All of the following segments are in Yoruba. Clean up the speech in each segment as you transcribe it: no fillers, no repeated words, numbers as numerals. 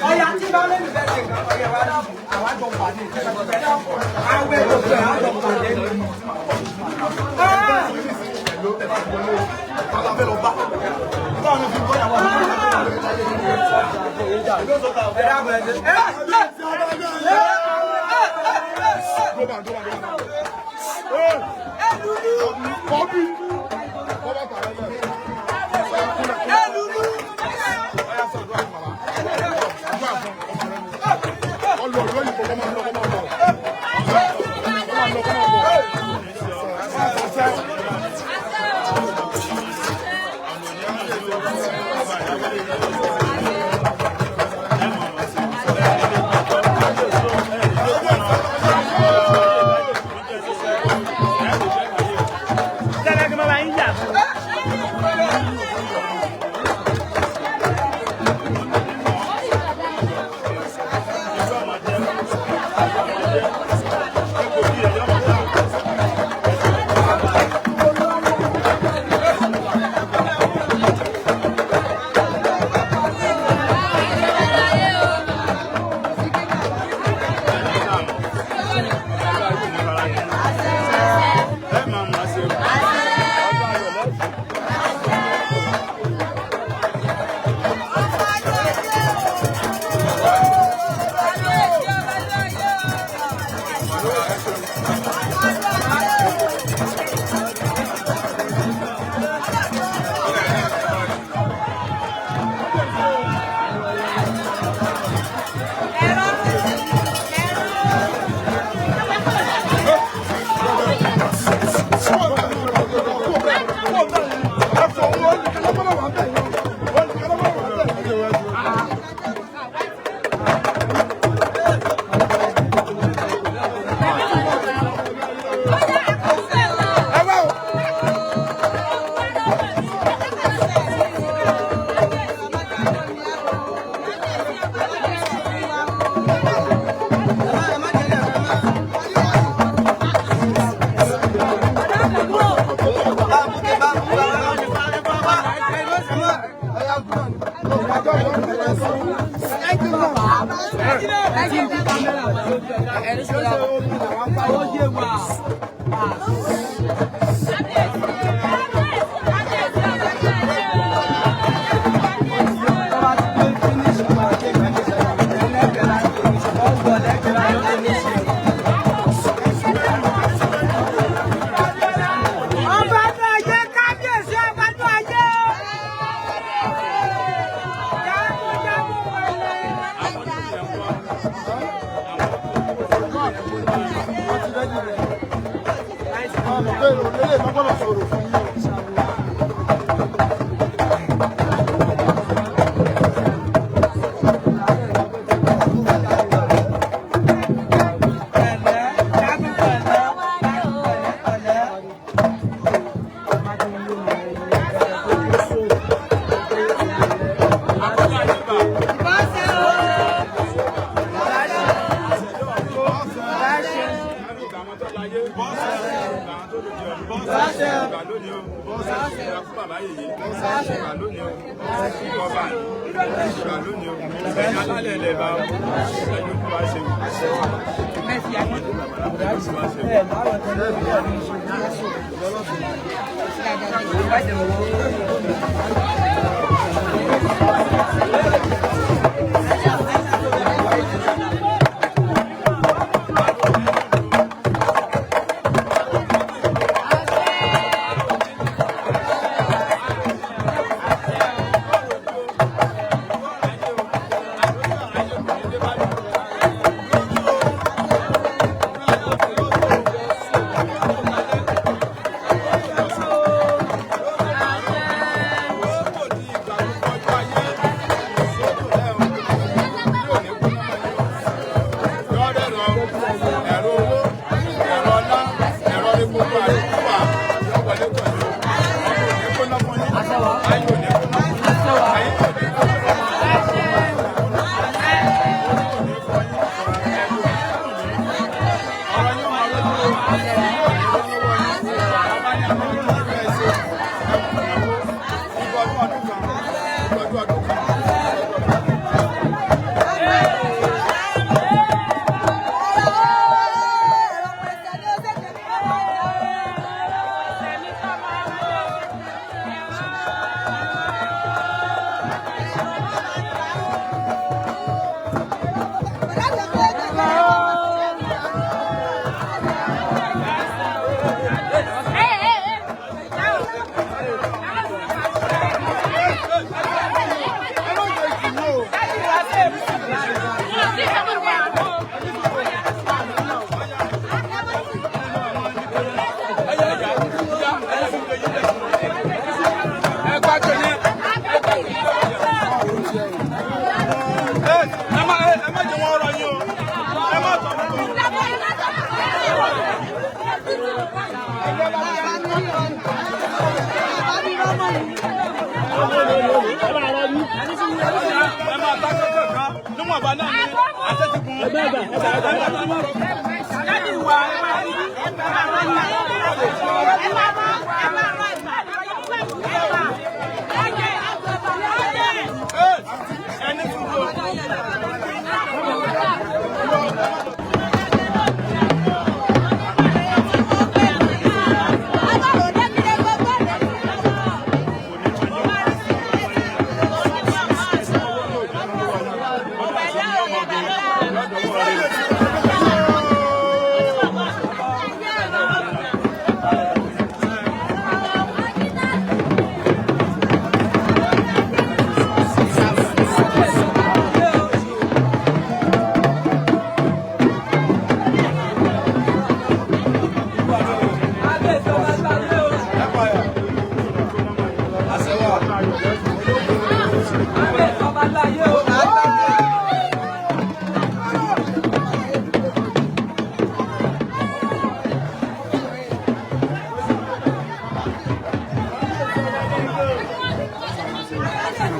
Ọya tí bá lẹ́nu bẹ́ẹ̀ ṣe nǹkan ọyẹ wa ní àwọn àjọ pàdé àwẹ̀ gbogbo ẹ̀ àjọ pàdé. Ọba tó ayé kábíyèsí ọba tó ayé o. Jagunjagun wọlé.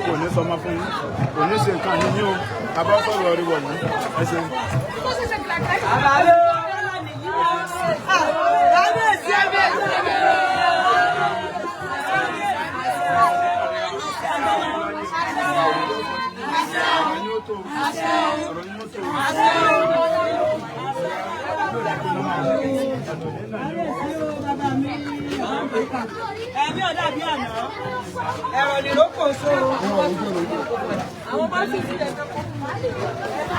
Kò ní sọmọ fún yín, kò ní ṣe nǹkan yín o, àbá sọ̀rọ̀ rí wọ̀nyí ẹ ṣe. Ẹ̀mí ọ̀dà bí àná. Ẹ̀rọ ni ló kò so. Àwọn bá sì sílẹ̀ kẹ́kọ̀ọ́.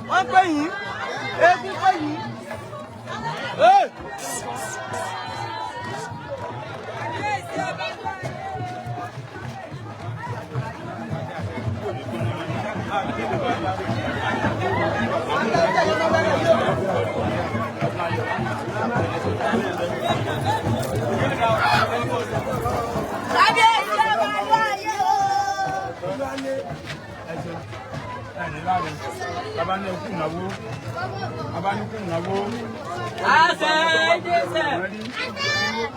Wọ́n pè yín, eégún pè yín. Bàbá ní ẹkú ìnáwó, bàbá ní ẹkú ìnáwó.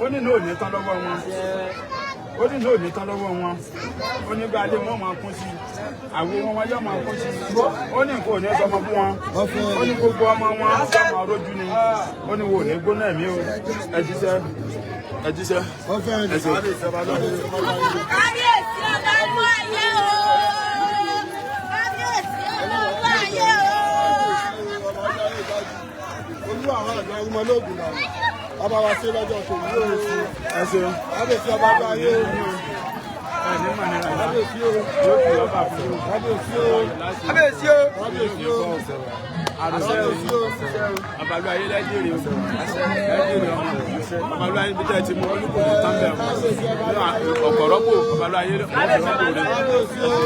Ó ní náà ò ní tán lọ́wọ́ wọn, ó ní náà ò ní tán lọ́wọ́ wọn, ó ní gbàdé wọn máa kún sí i, àwo wọn wọn yóò máa kún sí i, ó ní nǹkan ò ní sọmọ fún wọn, ó ní gbogbo ọmọ wọn sọmọ rójú ni, ó ní wo ò ní gbóná ẹ̀mí o, ẹ jíṣẹ́, ẹ jíṣẹ́, ẹ ṣe. Kábíyèsí ọlọ́run ayé o! Kábíyèsí ọlọ́run ayé o! Olú àwọn àgbà ọmọ ológun náà bàbá wa ṣe lọ́jọ́ tòun yóò ṣe. Ẹ ṣeun. Kábíyèsí ọba bá ayé o. Kábíyèsí o. Kábíyèsí o. Kábíyèsí o. Kábíyèsí o. Kábíyèsí o. Babalu ayé lẹ́jẹ̀rẹ̀ o, lẹ́jẹ̀rẹ̀ ọmọ. Babalu ayé bí tẹ́ ti mú olúkòlù tán bẹ̀rù. Ọ̀pọ̀rọ̀pọ̀ babalu ayé ọ̀pọ̀rọ̀pọ̀ rẹ̀. Kábíyèsí o.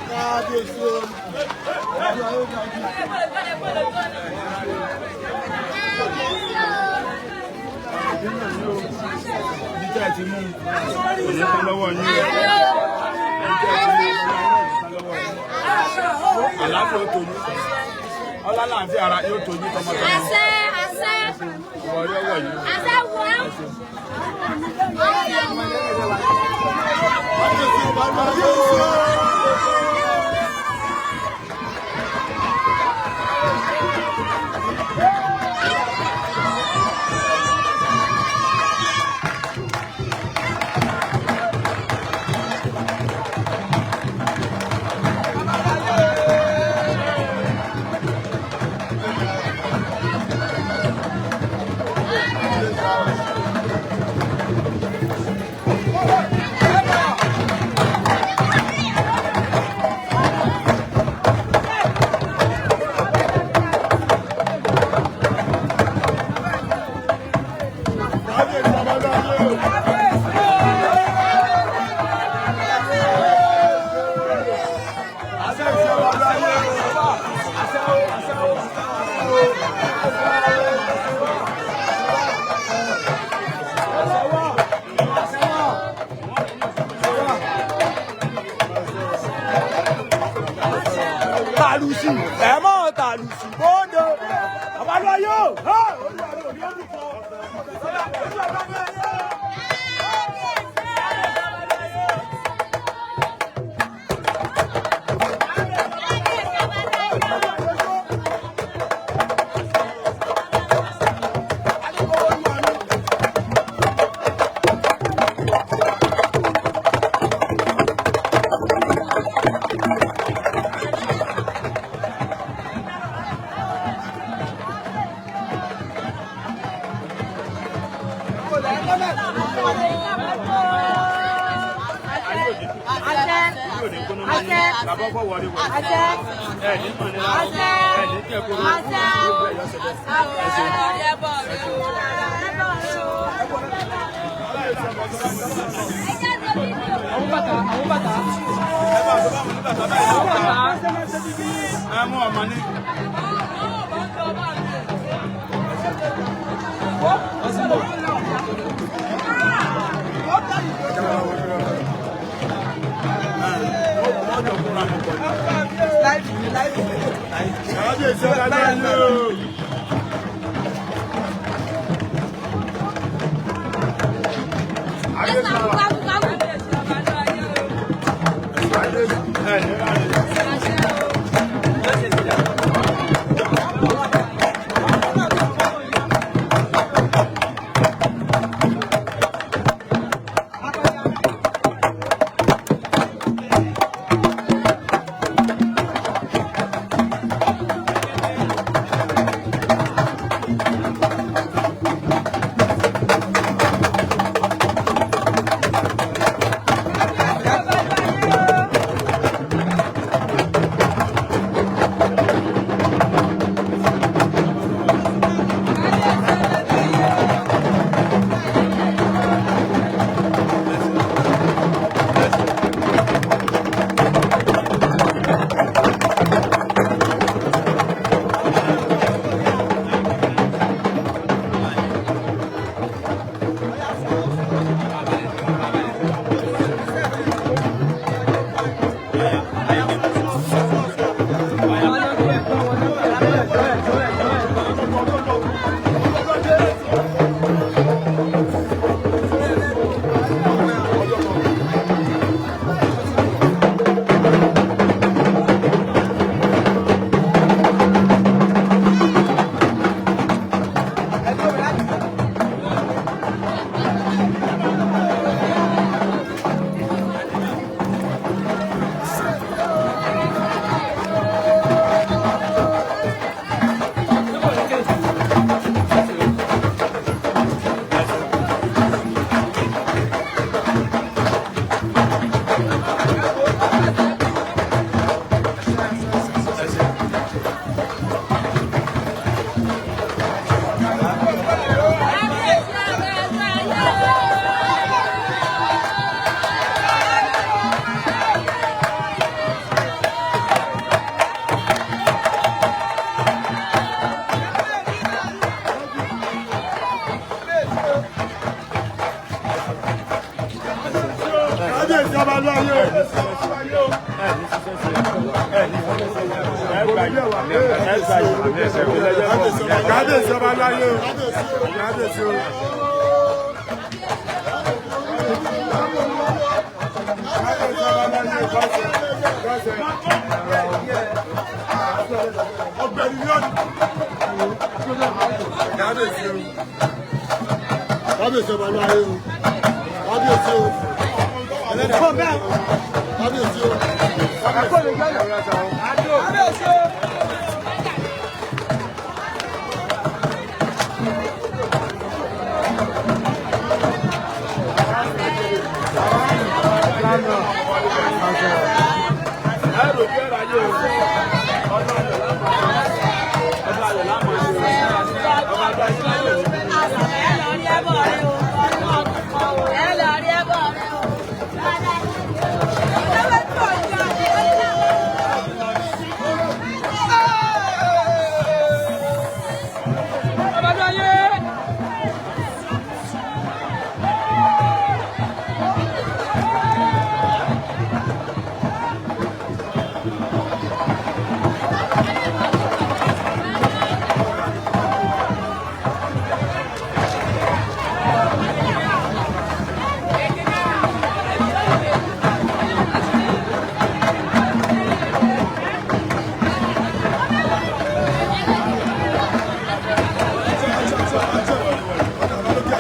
Kábíyèsí o. ti mú kò ní tán lọ́wọ́ yín ẹ̀yin tẹ́ ẹ ti mú ọlá yín náà ní tán lọ́wọ́ yín. Àlàáfíà ó tójú, ọlá láǹfíà ara yóò tójú tọmọtọmọ. Àṣẹ, àṣẹ, Ọwọ́ yóò wọ̀ yín. Àṣẹ wọ́n. Kábíyèsí ọba láyé o. Kábíyèsí ọba láyé o. Tàlùsù ẹ mọ̀ tàlùsù bóde babaláyé o olúwa ló ní olùkọ́ olúwa ló ní olùkọ́. Yóò ní kúnú mọ́ yín. Bàbá ọkọ̀ wọlé wọlé. Ẹ ní mọ̀ ní lára. Ẹ ní jẹ́ kóró. Gbogbo ẹ̀ yọ ṣẹlẹ̀. Ẹ ṣeun. Àwọn bàtà, àwọn bàtà. Ẹ bá tó bá wọn ní bàtà báyìí lọ́wọ́. Ẹ mú ọmọ ní. Wọ́n jọ kúra mọ́ pọ̀ ní. Kábíyèsí ọba láyé o. Ẹ ní lára. Àṣẹ. lóye o. Kábíyèsí ọba láyé o. Kábíyèsí o. Kábíyèsí ọba láyé o. Ọ̀gbẹ́ni ni ọdún. Kábíyèsí o. Kábíyèsí ọba lóye o. Kábíyèsí o. Ẹlẹ́dàá. Kábíyèsí o. Kábíyèsí o. Ẹ lọ rí ẹbọ rẹ o. Ẹ lọ rí ẹbọ rẹ o. Ọbalúayé.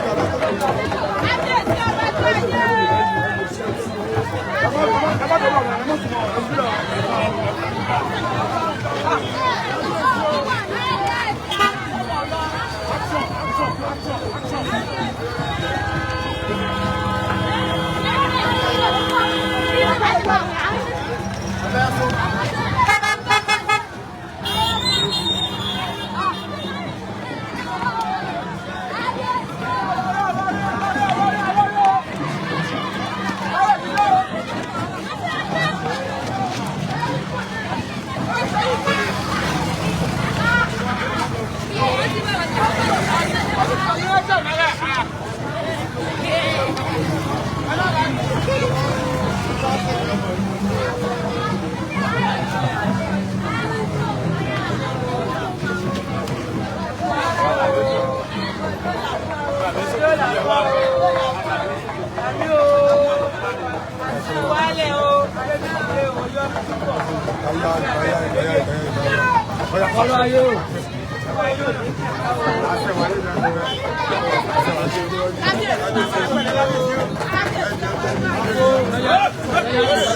Kábíyèsí Ọbalúayé. Àmì o. Wálẹ̀ o. Ọlọ́ayé o. Kábíyèsí.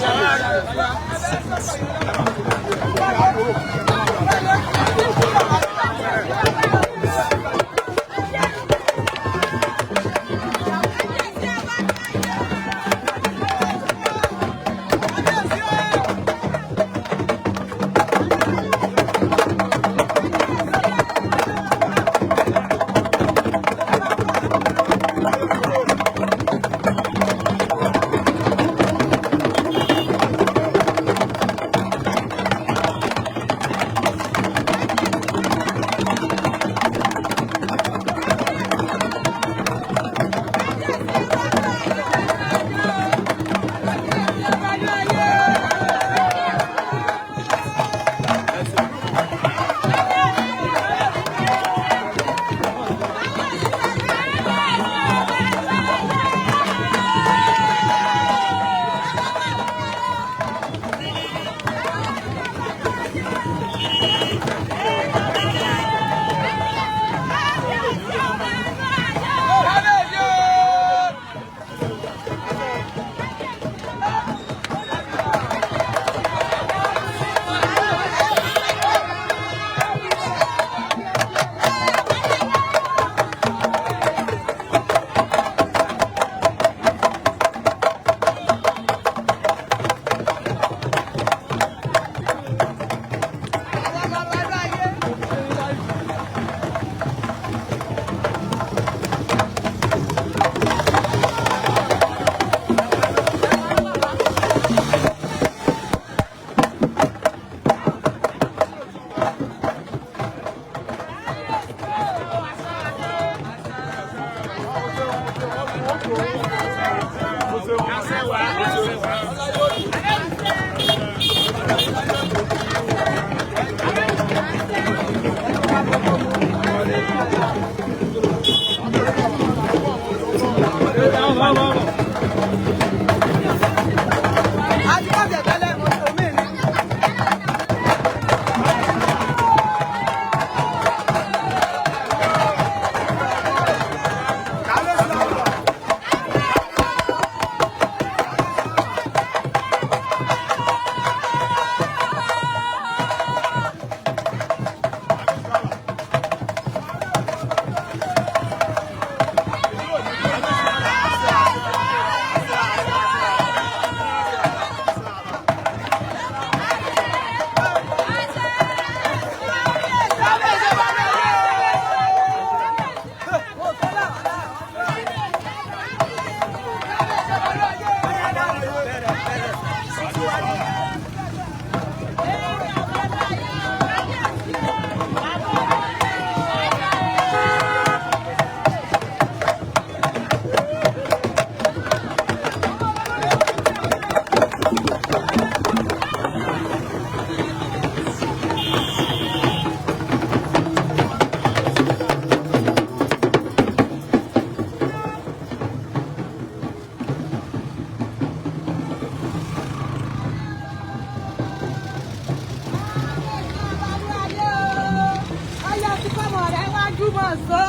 Ọmọ rẹ̀ wájú mọ̀ sọ.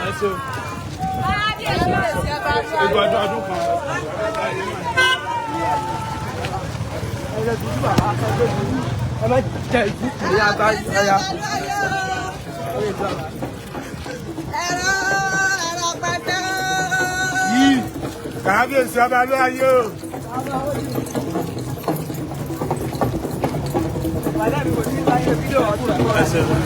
Ẹ ṣeun. Gbogbo ọdún ọdún kan. Ẹ̀rọ ẹ̀rọ pẹ̀tẹ́. Yìí kábíyèsí ọba ló ayé o. Ẹ ṣeun.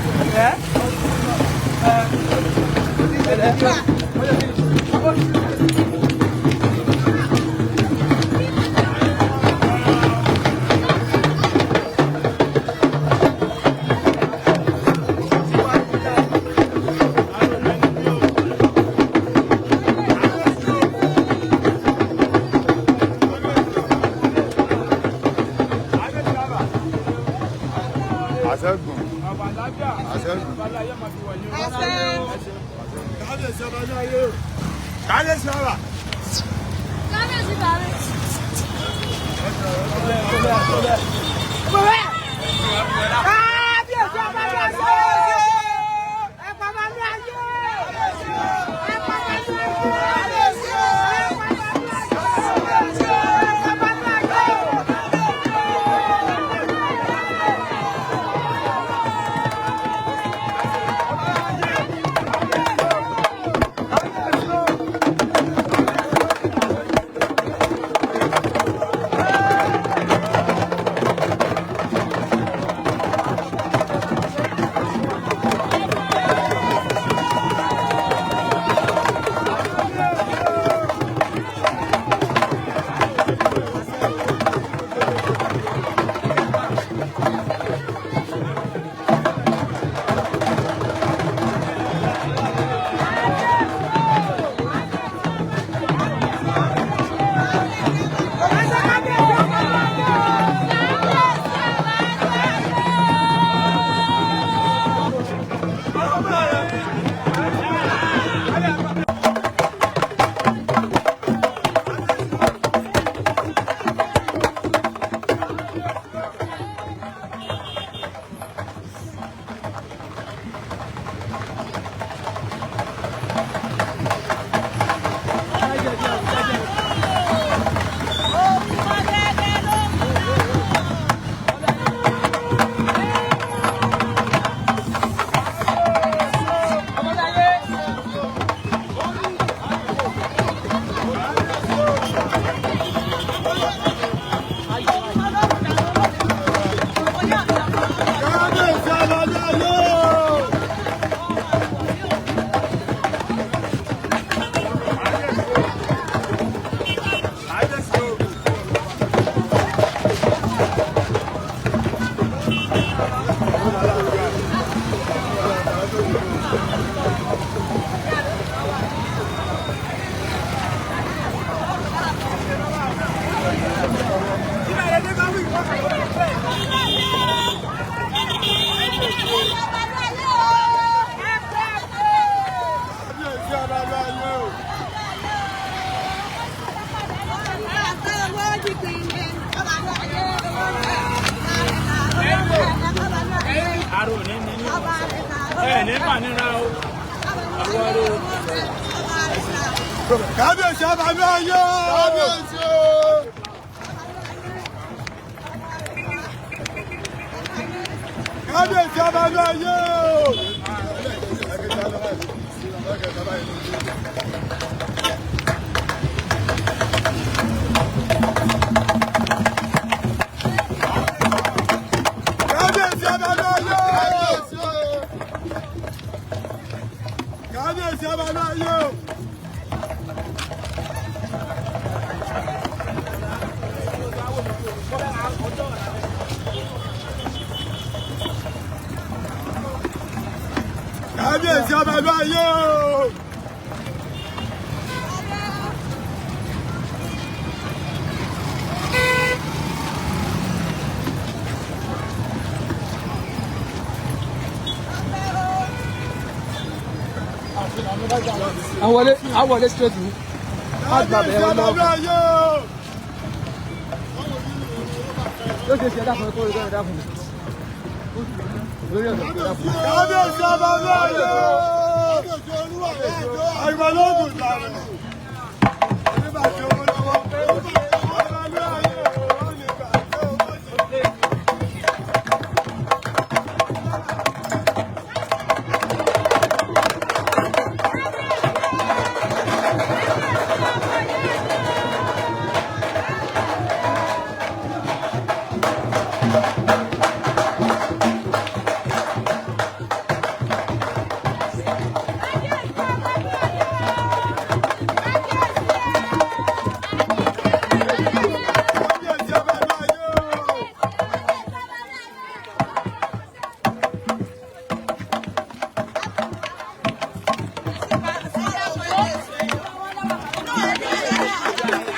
Àṣẹ́gun. Ọba àlàáfíà. Àṣẹ́gun. Ọba aláyé máa fi wọ̀nyí o. Ẹsẹ̀. Kábíyèsí ọba ló ayé o. Kábíyèsí ọba. Kábíyèsí bàrẹ̀. Kábíyèsí ọba ní ayé. Ẹ̀pà bá ní ayé. Ẹ̀pà bá ní ayé. Ẹ̀pà bá ní ayé. Ẹ̀pà bá ní ayé. Kábíyèsí ọba ló ayé o. Kábíyèsí o. Kábíyèsí ọba ló ayé o. Arò ní ní ní. Ẹ ní mà nira o. Àwọn ọ̀rẹ́ o. Kábíyèsí ọba ló ayé o. Kábíyèsí o. Kábíyèsí ọba ló ayé o. Kábíyèsí ọba ló ayé o. Kábíyèsí ọba ló ayé o. Kábíyèsí ọba ló ayé o. Àwọn wọlé, àwọn wọlé straight ni. Kábíyèsí ọba ló ayé o. Kábíyèsí ọba lóye. Àgbàlógún làrẹ̀. Oníbàjẹ́ owó lọ́wọ́. Ọba lóye. Oníbàjẹ́ owó lọ́wọ́.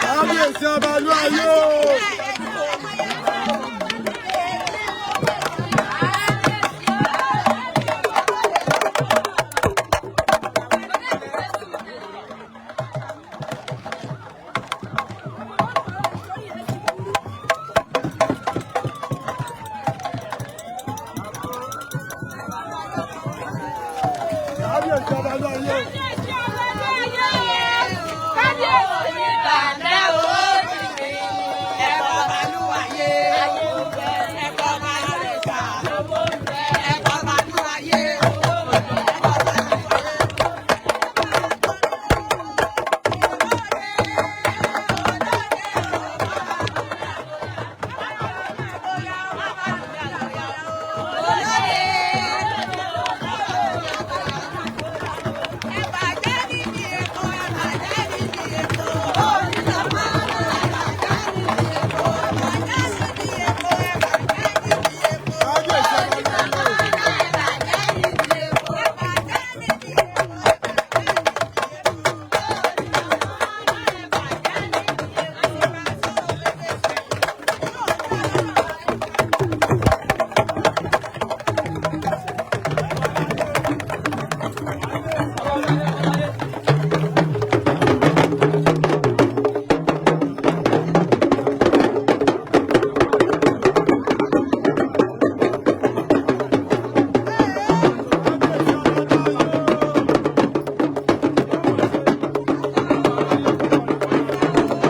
Kábíyèsí ọba lóye. Kábíyèsí ọba lóye. Kábíyèsí ọba lóye. Kábíyèsí ọba lóye.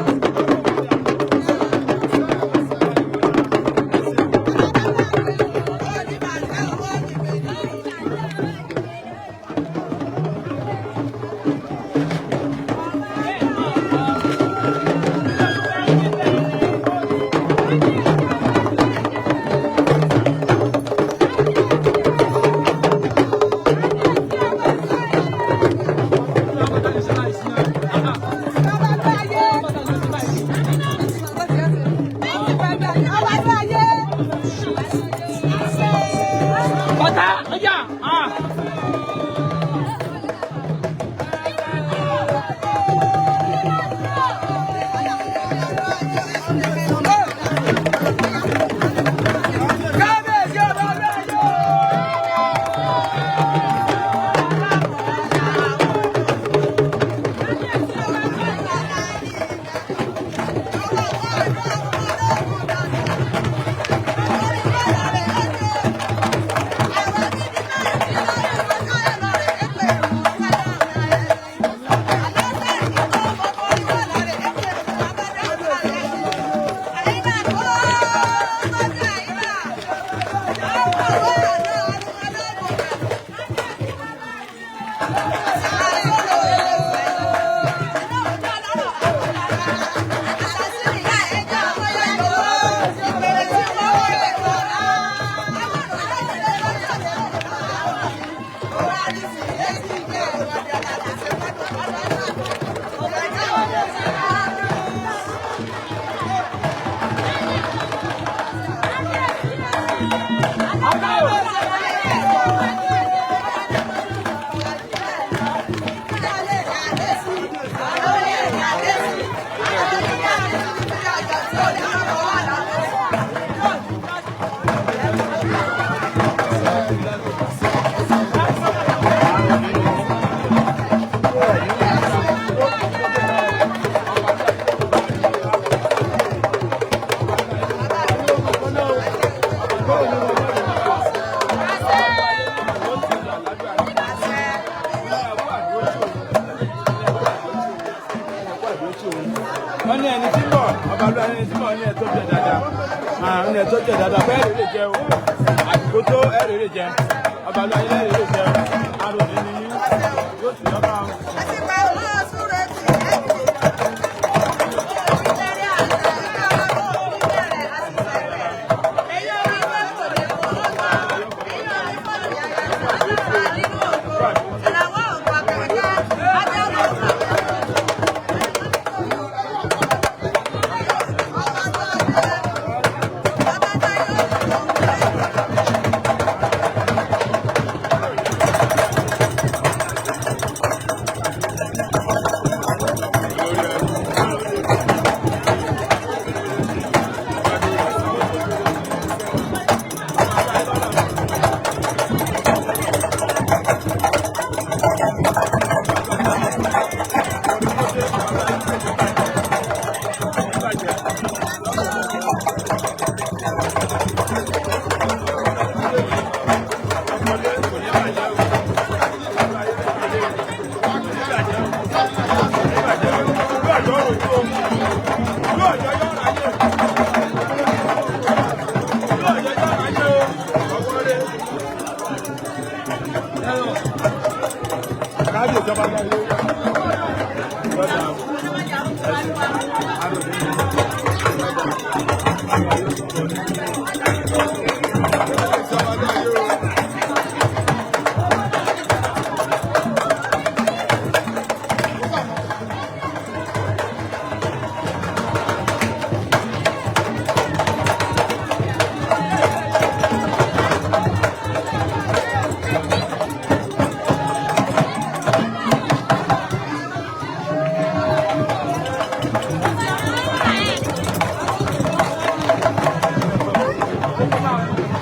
Bàtà ọjà ah. Kábíyèsí ọba lóye. Thank you. ẹni tí ń bọ̀, ọba ló ẹni tí ń bọ̀ ní ẹ̀ tó jẹ dáadáa. Ní ẹ̀ tó jẹ dáadáa, bẹ́ẹ̀ rèé jẹ o. Àsìkò tó ẹ̀ rèé jẹ. Ọba ló ayé rèé jẹ o. Arò ní ní yín. Yóò sì lọ́ba o.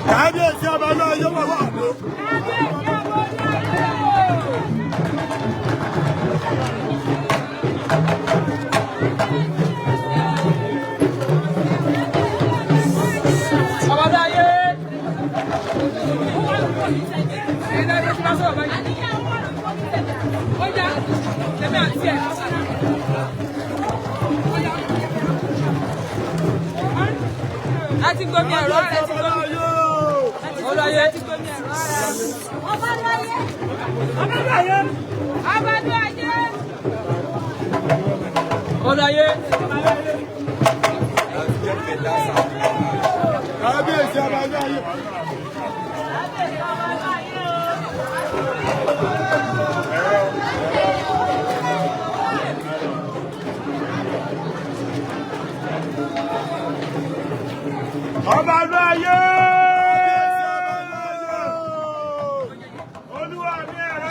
Kábíyèsí ọba náà yóò wà wà ló. Àti gbomi ẹ̀rọ rẹ̀ ti gbomi. Olóyè ti gbomi ẹ̀rọ rẹ̀. Ọbadúayé. Ọbadúayé. Olóyè. Kábíyèsí ọba náà yóò. Ọba ló ayé. Olúwa mi ẹ̀rọ.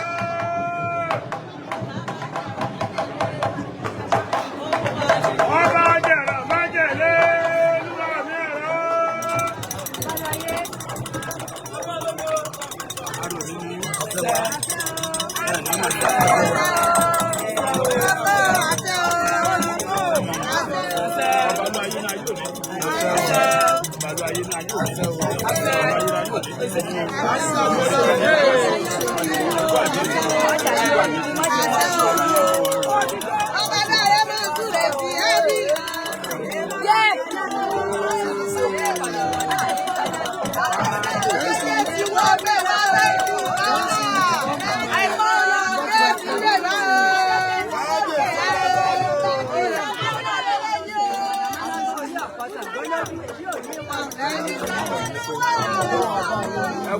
Ọba jẹ̀rọ májèlé. Olúwa mi ẹ̀rọ. Ọba ló ayé náà yóò ní. Ọba ló ayé náà yóò ní. Ọba ló ayé náà yóò ní. Ẹ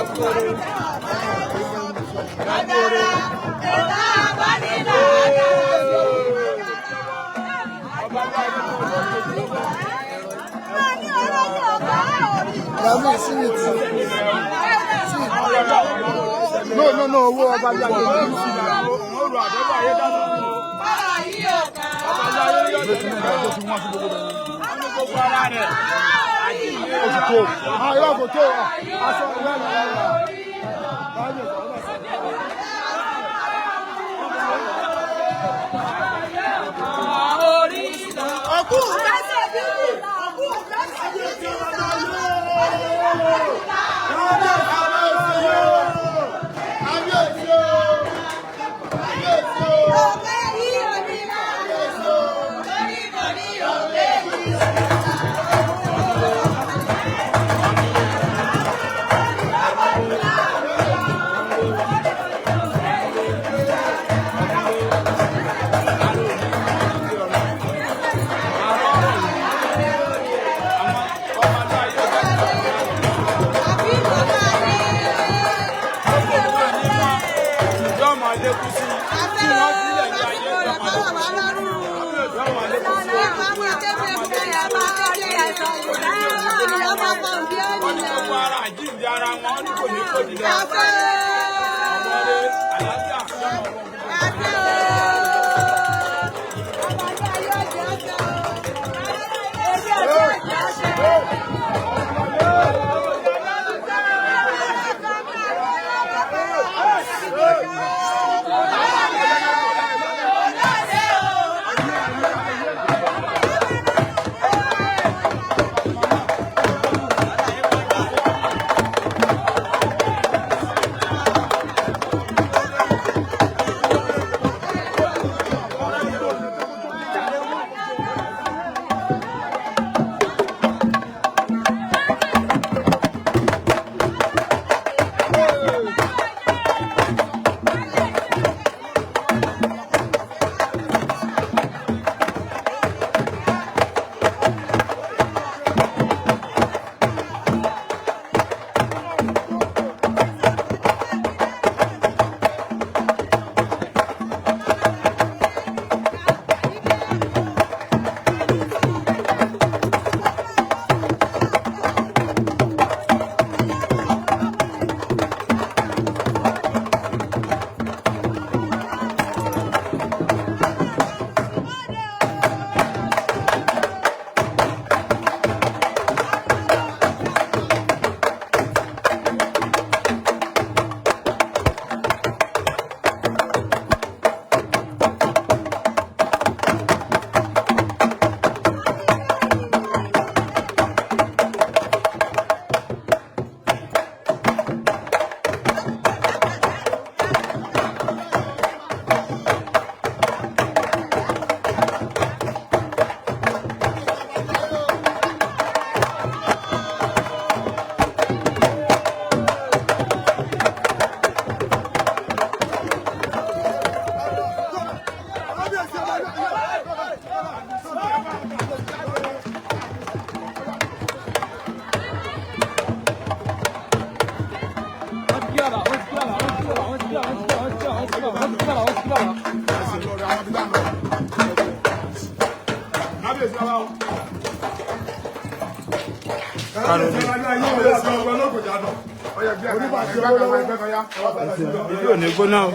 kú oore. No, no, no, owó ọba ló ayé náà. Òun àdébọ̀ ayé dáná fún o. Ọba ló ayé yóò tẹ̀lé Ó ti wọ́n sí gbogbo bẹ̀rẹ̀. ní gbogbo ara rẹ̀. Ó ti tó. Ah, irọ́ kò tó. Aṣọ ìwé ẹ̀rọ ẹ̀rọ. Orí lọ. Òkú kásẹ̀ bíbí. Òkú kásẹ̀ bíbí. Òkè yìí ò ní máa lò. Torí kò ní òkè yìí. Yóò máa lékún sí i tí wọ́n sílẹ̀ ní ayé yóò máa lékún sí i. Wọ́n ní gbogbo ara àjíǹde ara wọn ó ní kò ní kò ní lọ. Ọmọ rẹ àlàáfíà yóò máa wọ. Kábíyèsí ọba o. Kábíyèsí ọba ayé òun lọ́sọ̀ ọgbọ́n lókùn jádọ̀. Oníbàṣẹ ọlọ́wọ́. Ìlú ò ní gbóná o.